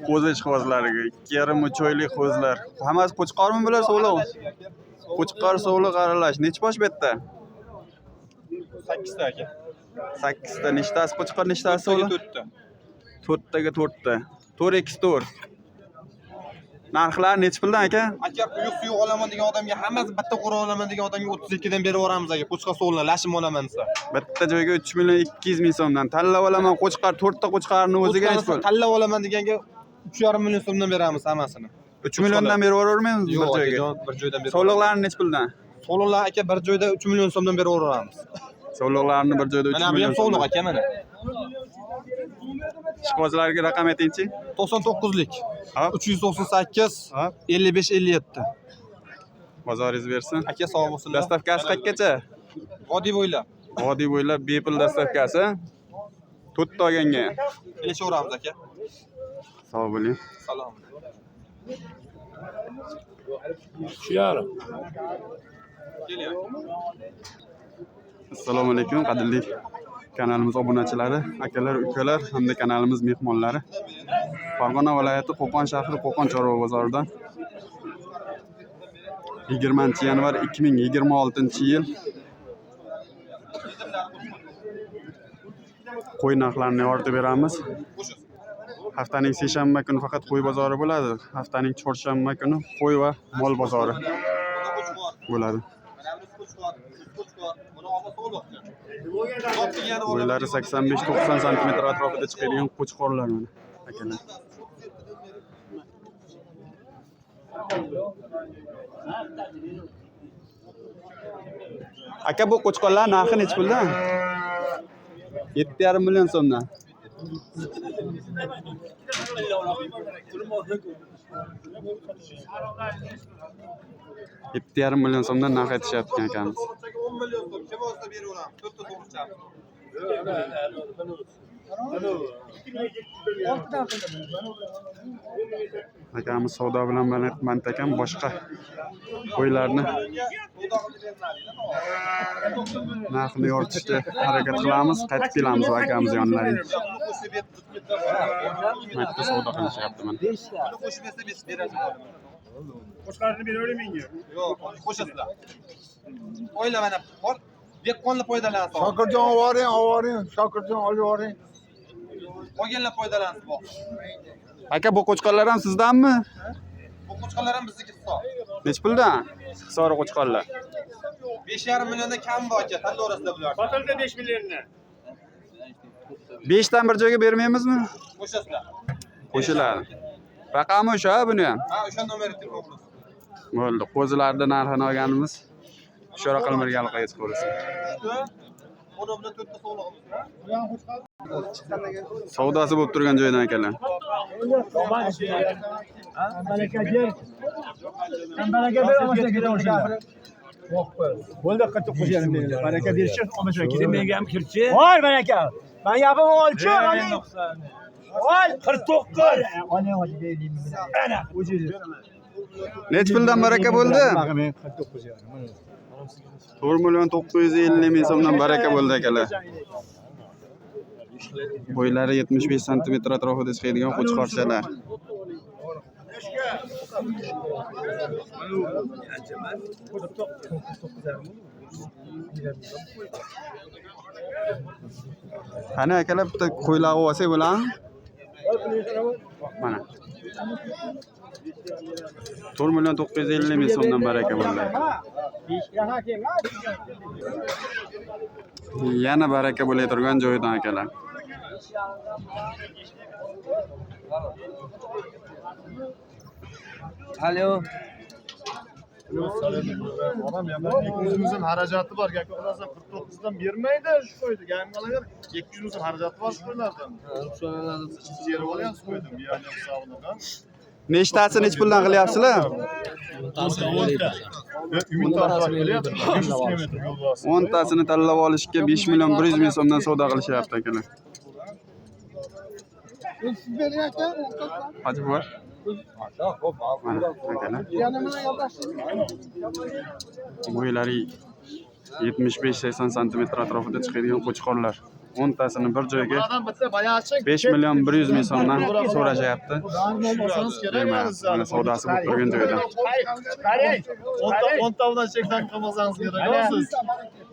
Qo'zi ishqibozlariga 2,5-3 oylik qo'zilar. Hammasi qo'chqormi bular, so'liq? Qo'chqor so'liq aralash. Nechi bosh bu yerda? 8 ta aka. 8 ta. Nechtasi qo'chqor, nechtasi so'liq? 4 ta. 4 taga 4 ta. 4 x 4. Narxlari nechi puldan aka? Aka, quyuq suyuq olaman degan odamga hammasi bitta qo'ra olaman degan odamga 32 dan berib yuboramiz aka. Qo'chqor so'lini lashim olaman desa. Bitta joyga 3 million 200 ming so'mdan tanlab olaman qo'chqor, 4 ta qo'chqorni o'ziga nechi pul? Tanlab olaman deganga 3,5 million so'mdan beramiz hammasini. 3 milliondan berib yubormaymiz bir Yo'q joyga. akajon, bir joydan berib. So'liqlarni nechi puldan? So'liqlar aka bir joyda 3 million so'mdan berib yuboramiz. So'liqlarni bir joyda 3 Mana bu million. ham so'liq aka mana. Ishqibozlarga raqam aytingchi. 99lik. Hop. 398 Hop. 55 57. Bozoringiz bersin. Aka sog' bo'lsinlar. Dastavkasi qayergacha? Vodiy bo'ylab Vodiy bo'ylab bepul dastavkasi. To'rtta olganga. kelishaveramiz aka. Sog' bo'ling. Salom. 3,5. Keling. Assalomu alaykum qadrli kanalimiz obunachilari, akalar, ukalar hamda kanalimiz mehmonlari. Farg'ona viloyati Qo'qon shahri Qo'qon chorva bozorida 20 yanvar 2026 yil qo'y narxlarini yoritib beramiz. Haftaning seshanba kuni faqat qo'y bozori bo'ladi. Haftaning chorshanba kuni qo'y va mol bozori bo'ladi. Mana bu qo'chqor, qo'chqor, buni olma so'liq. Bo'ylari 85-90 santimetr atrofida chiqadigan qo'chqorlar mana akalar. Aka, bu qo'chqorlar narxi nechi puldan? 7,5 million so'mdan. 7,5 million so'mdan narx aytishyapti akamiz. So'liqchaga 10 million so'm kim olsa beraveramiz. 4 ta so'liqcha. Akamiz savdo bilan band ekan, boshqa qo'ylarni narxini yoritishga harakat qilamiz. Qaytib kelamiz va akamiz yonlariga. Maytda savdo qilishyapti mana. Buni qo'shib bersa berasiz. Qo'chqorni beraver menga. Yo'q, qo'shasizlar. Oila mana bor. Dehqonlar foydalansin. Shokirjon ovoring, ovoring, Shokirjon olib yuboring. Qolganlar foydalansin bor. Aka, bu qo'chqorlar ham sizdanmi? Bu qo'chqorlar ham bizniki hisob. Nechi puldan? Sori qo'chqorlar. 5,5 milliondan kam bor aka, tanlaverasizlar bular. Sotildi 5 milliondan. 5 dan bir joyga bermaymizmi? Qo'shasizlar. Qo'shiladi. Raqami o'sha buni ham. Ha, o'sha nomerga telefon qilasiz. Bo'ldi. Qo'zilarni narxini olganimiz. Shu raqam birga aloqaga chiqaverasiz. Uchta, o'n bilan 4 ta so'lig'imiz. Savdosi bo'lib turgan joydan akalar. Baraka ber. Baraka ber, olmasa ketaversinlar. Bo'ldi, 49,5 million. Baraka berishsin, olmasa Keyin menga ham kirchi. Voy baraka. Men gapim olchi, oling. Ol 49. Oling, oling, ana, o'zingiz. Nechi puldan baraka bo'ldi? Men 49,5. 4 million 950 ming so'mdan baraka bo'ldi akalar. Bo'ylari 75 santimetr atrofida chiqadigan qo'chqorchalar. Qani akalar, bitta qo'ylar olsak bo'ladimi? Mana. 4 million 950 ming so'mdan baraka bo'ldi. Yana baraka bo'lay turgan joyidan akalar. Alo. Odam yana 200 ming so'm xarajati bor. Gap yo'q, 49 dan bermaydi shu qo'ydi. Gapim 200 ming so'm xarajati bor shu qo'ylardan. Terib olyapsiz qo'ydim, bu yerni hisobini. Nechtasi nechi puldan qilyapsizlar? Umid qilyapti, 500 kilometr yo'l bosib. 10 tasini tanlab olishga 5 million 100 ming so'mdan savdo qilishyapti akalar. Hoji bor. Mana akalar. Bo'ylari 75-80 santimetr atrofida chiqadigan qo'chqorlar. 10 tasini bir joyga 5 million 100 ming so'mdan so'rashyapti. Bermayapti. Mana savdosi bo'lib turgan joyda. O'ntadan chekdan qilmasangiz kerak, siz.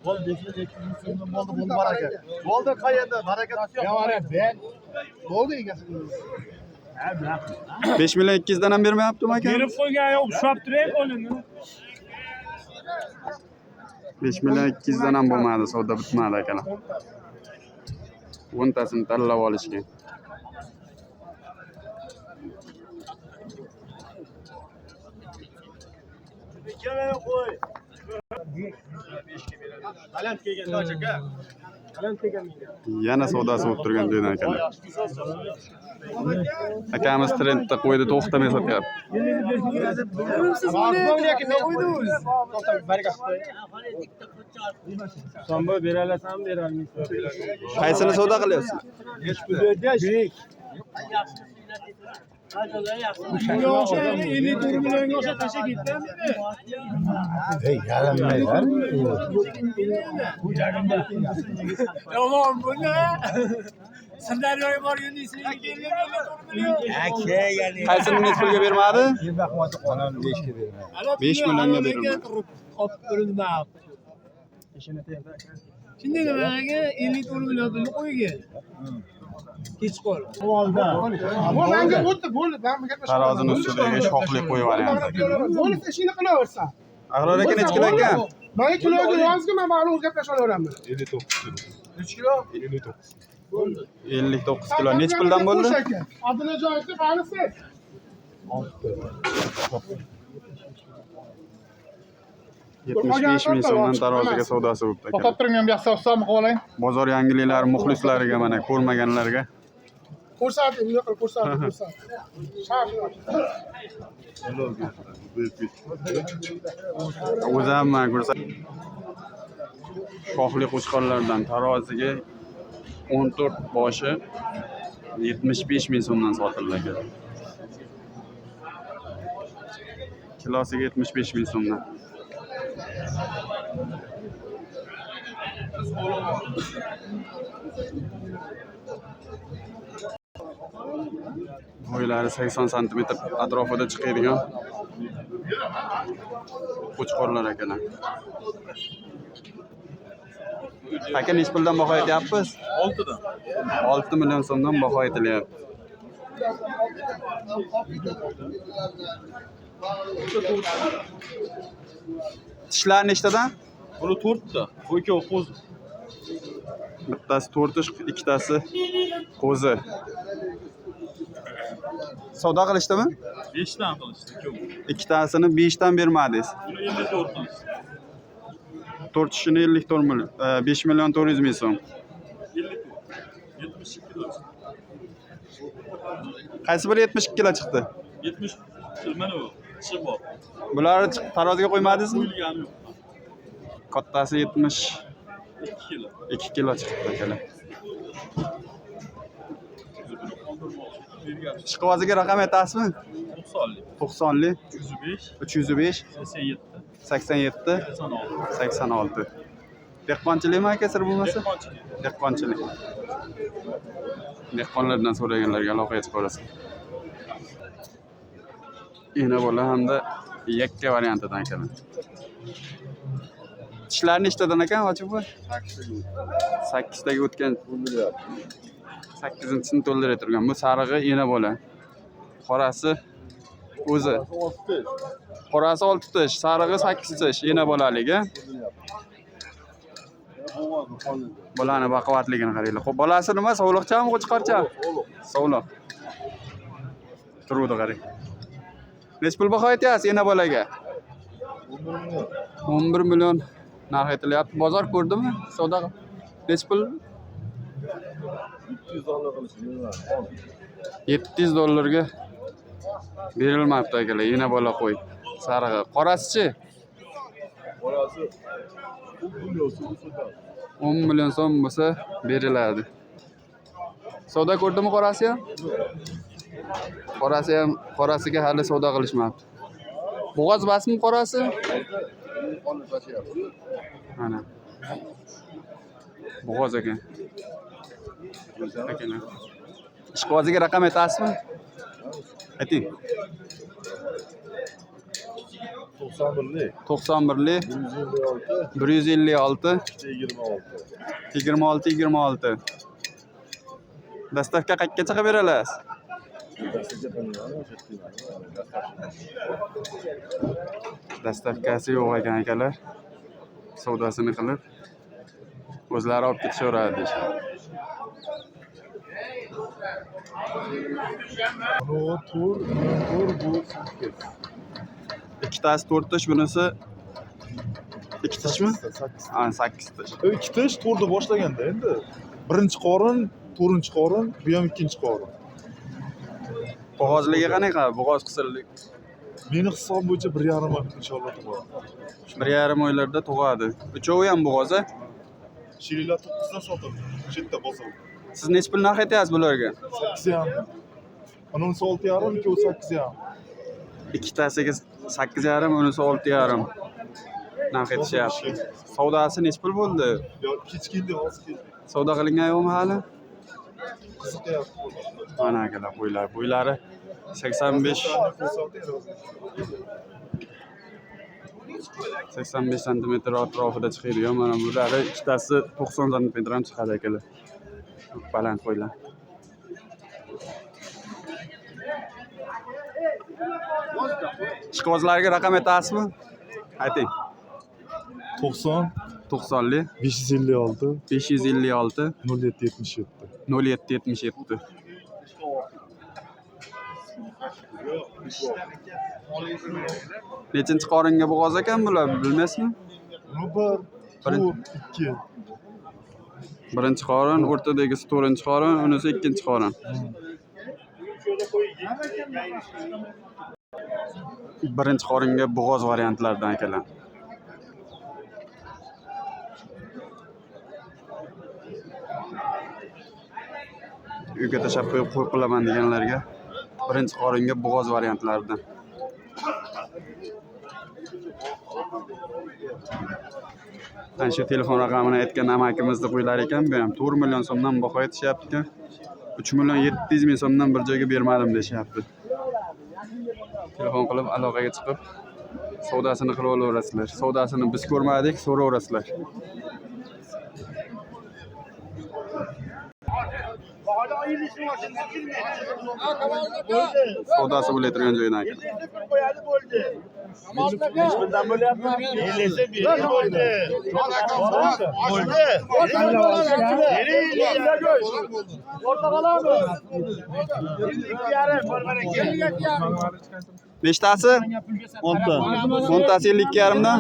Bo'ldi, 5 million 200 ming so'mdan bo'ldi, bo'ldi baraka. Bo'ldi, qayerda baraka? Bo'ldi egasi. 5 million 200 dan ham bermayaptimi aka? Berib qo'ygan yo'q, ushlab turay qo'lini. 5 million 200 dan ham bo'lmadi, savdo bitmadi akalar. 10 tasini tanlab olishgan. Baland kelgan tosh aka. Yana savdosi bo'lib turgan joydan akalar. Akamiz trendda qo'ydi, to'xtamay sotyapti. Sombo bera olasanmi, bera olmaysan? Qaysini savdo qilyapsiz? Yomon bu ne? Sirdaryoga borganda esingga kelgan. Qaysini nechi pulga bermadi? 5 millionga berilmadi. Shunday nimaga 54 million pulni qo'ygan. Kech qol. Bu menga o'tdi, bo'ldi. Men bu gapni Tarozini ustidagi shoxli qo'y varianti aka. Bo'ldi, ishingni qilaversan. Ahror aka nechi kilo ekan? Menga kiloga yozgin, men ma'lum gaplasha olaveraman. 59 kilo. Nechi puldan bo'ldi? Abdullajon aka, qanisi? 75 ming so'mdan taroziga savdosi bo'libdi aka. To'xtab turing, men bu yoqda hisobni qilib olay. Bozor yangiliklari muxlislariga mana ko'rmaganlarga Ko'rsating, bunday qilib ko'rsating, ko'rsating. O'zi ham mana ko'rsa shoxli qo'chqorlardan taroziga 14 boshi 75 ming so'mdan sotildi aka. Kilosiga 75 ming so'mdan. Bo'ylari 80 santimetr atrofida chiqadigan qo'chqorlar akalar. Aka nechi puldan baho aytyapmiz? 6dan. 6 million so'mdan baho aytilyapti. Tishlar nechtadan? Buni 4 ta. Bu ikkovi qo'zi. Bittasi 4 tish, ikkitasi qo'zi. Savdo qilishdimi? 5 dan qilishdi ikkovi. Ikkitasini 5 dan bermadingiz. Buni 54 qilishdi. 4 tishini 54 million, 5 million 400 ming so'm. 54. 72 kilo. Qaysi biri 72 kilo chiqdi? 70 mana bu. Tishi bor. Bularni taroziga qo'ymadingizmi? Qo'yilgani yo'q. Kattasi 72 kilo. kilo chiqdi akalar. Ishqiboziga raqam aytasizmi? 90lik. 90lik 305 305 87 87 86. 86. Dehqonchilikmi aka sir bo'lmasa? Dehqonchilik. Dehqonchilik. Dehqonlardan so'raganlarga aloqaga chiqaverasiz. Ena bola hamda yakka variantidan akalar. Tishlari nechtadan ekan hoji buva? 8 taga o'tgan. 8-chisini to'ldirib turgan. Bu sarig'i ena bola. Qorasi o'zi. Qorasi 6 tish, sarig'i 8 tish, ena bolaligi. Bolani baquvvatligini qaranglar. Xo'p, bolasi nima? Sovliqchami, qo'chqorcha? Sovliq. Turuvdi qarang. Necha pul baho aytyapsiz ena bolaga? 11 million narx aytilyapti. Bozor ko'rdimi? Savdo necha pul? 700 dollarga berilmabdi akalar. Ena bola qo'y. Sarig'i. Qorasichi? 10 million so'm bo'lsa beriladi. Savdo ko'rdimi qorasi ham? Qorasi ham, qorasiga hali savdo qilishmabdi. Bo'g'oz basmi qorasi? Mana. Bo'g'oz ekan. Akalar. Ishqiboziga raqam aytasizmi? Ayting. 91lik 91lik 156 156 26. 26 26. Dastavka qayergacha qilib bera olasiz? Dastavkasi yo'q ekan akalar. Savdosini qilib o'zlari olib ketishaveradi deyishadi. Bu tur, tur bu 8. Ikkitasi 4 tish, bunisi 2 tishmi? 8. Ha, 8 tish. 2 tish to'rtda boshlaganda endi. Birinchi qorin, to'rtinchi qorin, bu ham ikkinchi qorin. Bo'g'ozligi qanaqa? Bo'g'oz qisirlik. Meni hisobim bo'yicha 1,5 oy inshaalloh tug'adi. 1,5 oylarda tug'adi. Uchovi ham bo'g'oz a? Shilinglar 9dan sotildi. Chetda bozor. Siz necha pul narx aytyapsiz bularga? 8,5. Unisi 6,5, ikkovi 8,5. Ikkitasiga 8,5, unisi 6,5 narx aytishyapti. Savdosi necha pul bo'ldi? Yo, kechki hozir keldi. Savdo qilingan yo'qmi hali? Qiziqyapti. Mana akalar qo'ylar. Bo'ylari 85 85 santimetr atrofida chiqadigan mana bulari ikkitasi 90 santimetr ham chiqadi akalar. Baland qo'ylar. Ishqibozlarga raqam aytasizmi? Ayting. 90 90lik 556 556 07 77. 07 77. Nechinchi qoringa bo'g'oz ekan bular, bilmaysizmi? Bu 1, Birin- 2. Birinchi qorin, o'rtadagisi to'rtinchi qorin, unisi ikkinchi qorin. Birinchi qoringa bo'g'oz variantlardan akalar. Uyga tashlab qo'yib qo'y qilaman deganlarga birinchi qoringa bo'g'oz variantlaridan. Ana shu telefon raqamini aytgan amakimizni qo'ylar ekan, bu ham 4 million so'mdan baho aytishyapti ekan. 3 million 700 ming so'mdan bir joyga bermadim deyishyapti. Telefon qilib aloqaga chiqib savdosini qilib olaverasizlar. Savdosini biz ko'rmadik, so'raverasizlar. Savdosi bo'lay turgan joydan aka. Nechtasi? 10ta. 10tasi 52,5 dan.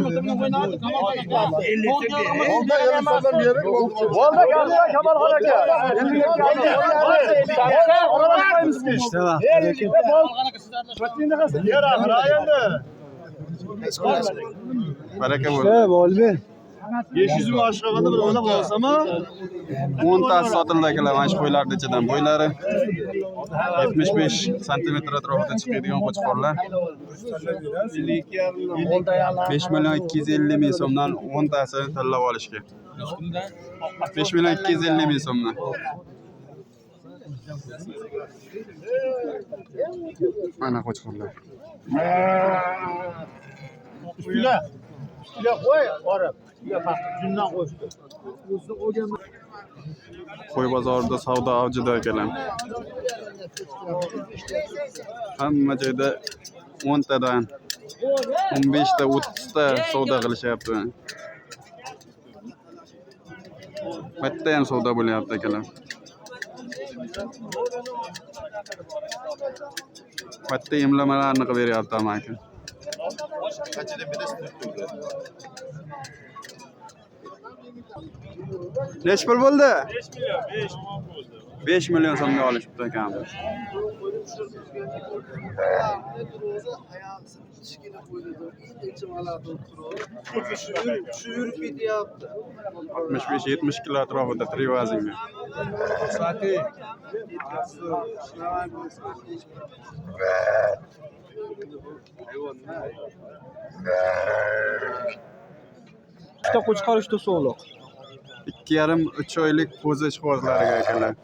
Bo'ldi, gapda Kamolxon aka. Baraka bo'ldi. Bo'ldi. 500 ming oshig'ida bir o'ylab olsam, 10tasi sotildi akalar mana shu qo'ylarning ichidan. Bo'ylari 75 santimetr atrofida chiqadigan qo'chqorlar. 5 million 250 ming so'mdan 10tasini tanlab olishga. 5 million 250 ming so'mdan. Mana qo'chqorlar. Ustiga. Ustiga qo'y, orib. Ustiga faqat jundan qo'shdi. Qo'y bozorida savdo avjida akalar. Hamma joyda 10 tadan 15 ta, 30 ta savdo qilishyapti. Bitta ham savdo bo'lyapti akalar. Bitta emlamalarni qilib beryapti amaki. Nechi pul bo'ldi? 5 million, 5 million bo'ldi. 5 million so'mga olishibdi ekanmiz. Shu yurib ketyapti. 65-70 kilo atrofida tirik vaznga. Uchta qo'chqor, uchta so'liq. 2,5-3 oylik qo'zi ishqibozlariga akalar.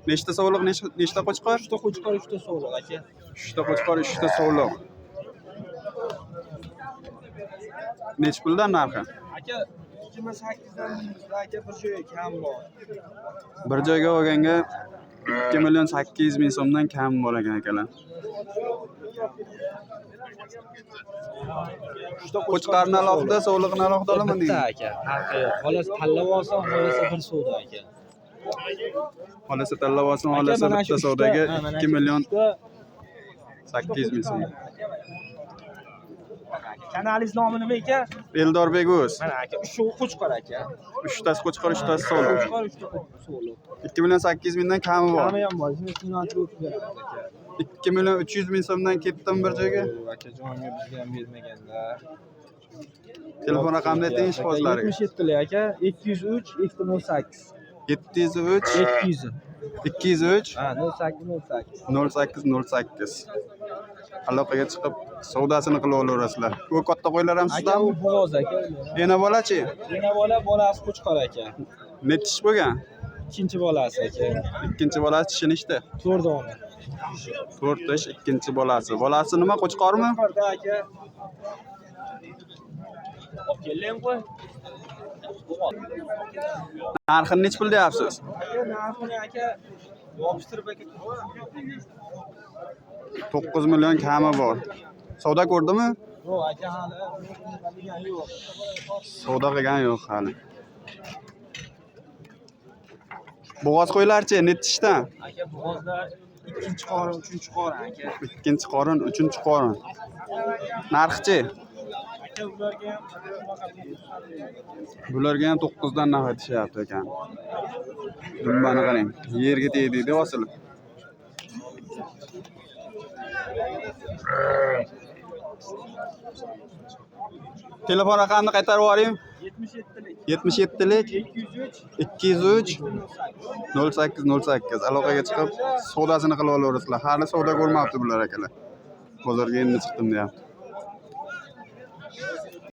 Nechta sovliq, nechta qo'chqor? 3ta qo'chqor, 3ta sovliq aka. 3ta qo'chqor, 3ta sovliq. Nechi puldan narxi? Aka 28 dan deymiz, aka bir joyga kam bor. Bir joyga olganga 2 million 800 ming so'mdan kam bor ekan akalar. Qo'chqorni alohida, sovliqni alohida olaman Bitta degan. aka, farqi yo'q. Xolos tanlab olsa, xolasa bir savdo aka. Xolasa tanlab olsin, xolasa bitta savdoga 2 million 800 ming so'm. Kanalingiz nomi nima aka? Eldorbek o'z. Mana aka, 3 qo'chqor aka. 3tasi qo'chqor, 3tasi sovliq. Qo'chqor, 3ta sovliq. 2 million 800 mingdan kami bor. Kami ham bor. 2 million 300 beramiz aka. 2 million 300 ming so'mdan ketdim bir joyga. Aka jonga bizga ham bermaganda. Telefon raqamini ayting ishqibozlarga. 77 aka, 203 208. 703 200. 203 Ha, 08 08. 08 08. Aloqaga chiqib savdosini qilib olaverasizlar. U katta qo'ylar ham Aka u sizdanmi? bo'g'oz aka. Ena bolachi? Yana bola bolasi qo'chqor aka. Nechi tish bo'lgan? Ikkinchi bolasi aka. Ikkinchi bolasi tishi nechta? 4 dona. 4 tish ikkinchi bolasi. Bolasi nima, qo'chqormi? Qo'chqorda aka. Olib keling qo'y. Narxini nechi pul deyapsiz? Aka narxini aka yopishtirib aka. 9 million kami bor. Savdo ko'rdimi? Yo'q aka hali degan yo'q. Savdo qilgan yo'q hali. Bo'g'oz qo'ylarchi nechi tishdan? Aka bo'g'ozlar ikkinchi qorin, uchinchi qorin aka. Ikkinchi qorin, uchinchi qorin. Narxichi? Aka ularga ham shunaqa Bularga ham 9 dan narx aytishyapti ekan. Dumbani qarang, yerga tegdi osilib. Telefon raqamini qaytarib yuboring. 77lik 77lik 203 203 08 08. Aloqaga chiqib savdosini qilib olaverasizlar. Hali savdo ko'rmabdi bular akalar. Bozorga endi chiqdim deyapti.